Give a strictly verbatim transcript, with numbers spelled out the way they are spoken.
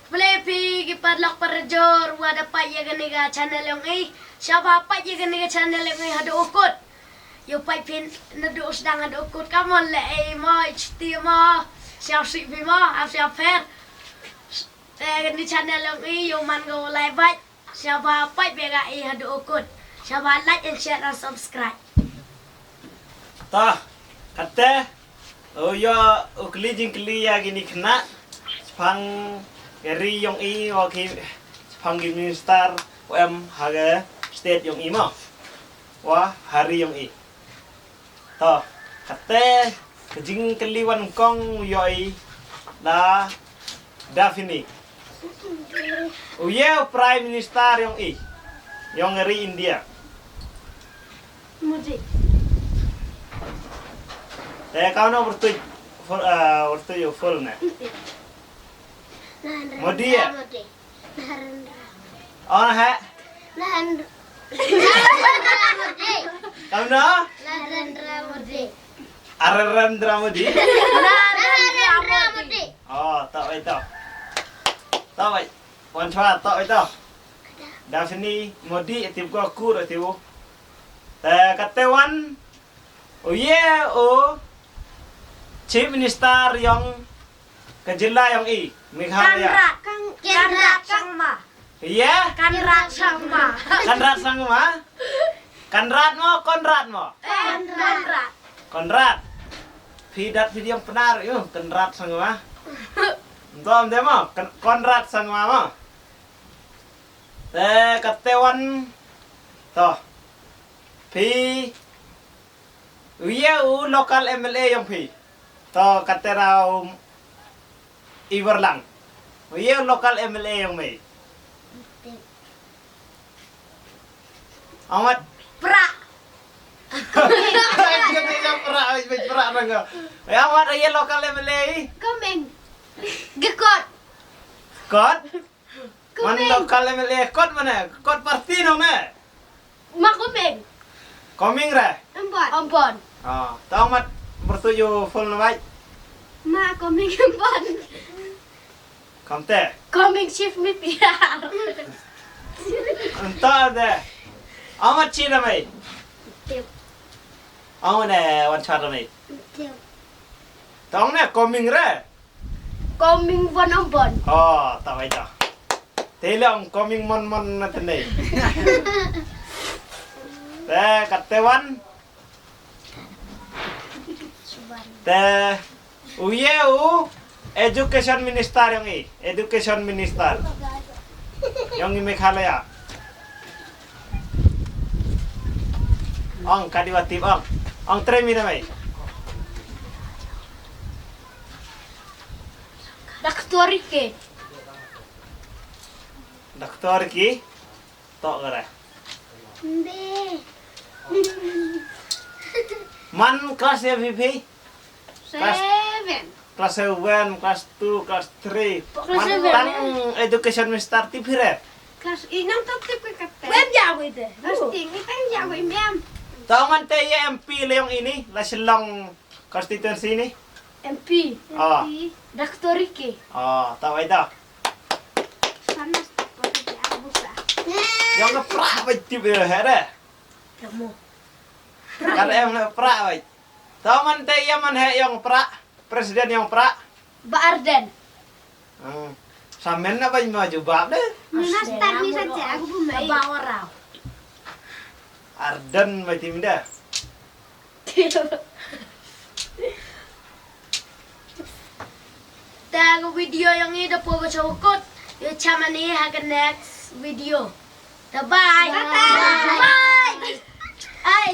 Khublei phi ki paralok parajor wa da pait ya kani ka channel yong i. Sngewbha pait ya kani ka channel yong i hadooh u kut. Yow pait phi nadooh u sdang hadooh u kut. Kamon le ei mo, i chiti mo. Sngewsih phi mo, ap sngewpher. Te kani channel yong i yow man ko lai bait. Sngewbha pait bha ya i hadooh u kut. Sngewbha like and share and subscribe. Toh, kate, u yoh u kylli jingkylli ya kini khynnah, chaphang ka ri yong i, wa ki, chaphang ki minister, wa em ha ka state yong i mo. Wa ha ri yong i. Toh, kate, ka jingkylli wa nyngkong u yoh i, da, Daphne. U ye u Prime Minister yong i, yong ka ri India. Modi. Te kamno pyrtuit, full, ah, pyrtuit u full ne. Narendra Modi ya? Modi. Narendra. Oh, na he? Narendra. Narendra Modi. Kamno? Narendra Modi. Narendra Modi. Narendra Modi. Oh, toh wei toh. Toh wei. Wan chwa, toh wei toh. Daphne Modi, ati ko kur ati u. Te kate wan, u ye u Chief Minister yong ka jylla yong i, Meghalaya. Conrad. Kan-, Conrad Sangma. Ye? Conrad Sangma. Conrad Sangma? Conrad mo, Conrad mo? Conrad. Conrad. Phi dat phi diang pnar, yu, Conrad Sangma. Ntom de mo, Con-, Conrad Sangma mo. Te kate wan. Toh. Phi. U ye u local M L A yong phi. Toh, kate raw i Warlang. U ye u local M L A yong mei. Amat. Pra. Kate ya pra, ai, ai, pra ranga. Ya, amat, u ye local M L A i. Coming. Gekot. Kot? Man Coming. Local M L A, kot mane? Kot party nong ne? Ma Coming. Coming re? Empon. Empon. Ah, tang mat bertuju full na bai. Ma Coming empon. Kamte? Coming shift mi piar. Entah de. Amat chi na mai. Tip. Amat ne wan char na mai. Tip. Tang ne Coming re? Coming von empon. Oh, ta bai ta. Te long Coming mon mon na te nei. Te kate wan. Te u ye u Education Minister yong i. Education Minister. Yong i Meghalaya. Ong, kadi wa tip, ong. Ong, tre mi na mai. Doctor Ricky. Doctor Ricky? Toh kare. Mbe. Man class ya phi phi? Class seven. Class seven, class two, class three. Class seven. Tang Education Minister tip hi re? Class i nang top tip ke kate. Wem ya wei te. Class ting, i tang ya wei mem. Tang man te ye M P le yong ini, la Shillong constituency ni. M P. Ah. M P. Doctor Ricky. Ah, ta bai ta. Sana stop ko te ya buka. Yong ka pra bai tip ya he re. Kamu. Kan em le pra bai. Tang man te ya man he yong pra. President yong pra. Ba Ardent. Hmm. Samen na bai ma jubab de. Nuna start ni sa je aku bu mai. Ba warau. Ardent bai tim de. Te ka video yong i da po ka chokot. Yo chama ni ha ka next video. Bye bye. Bye bye. Bye. Ai.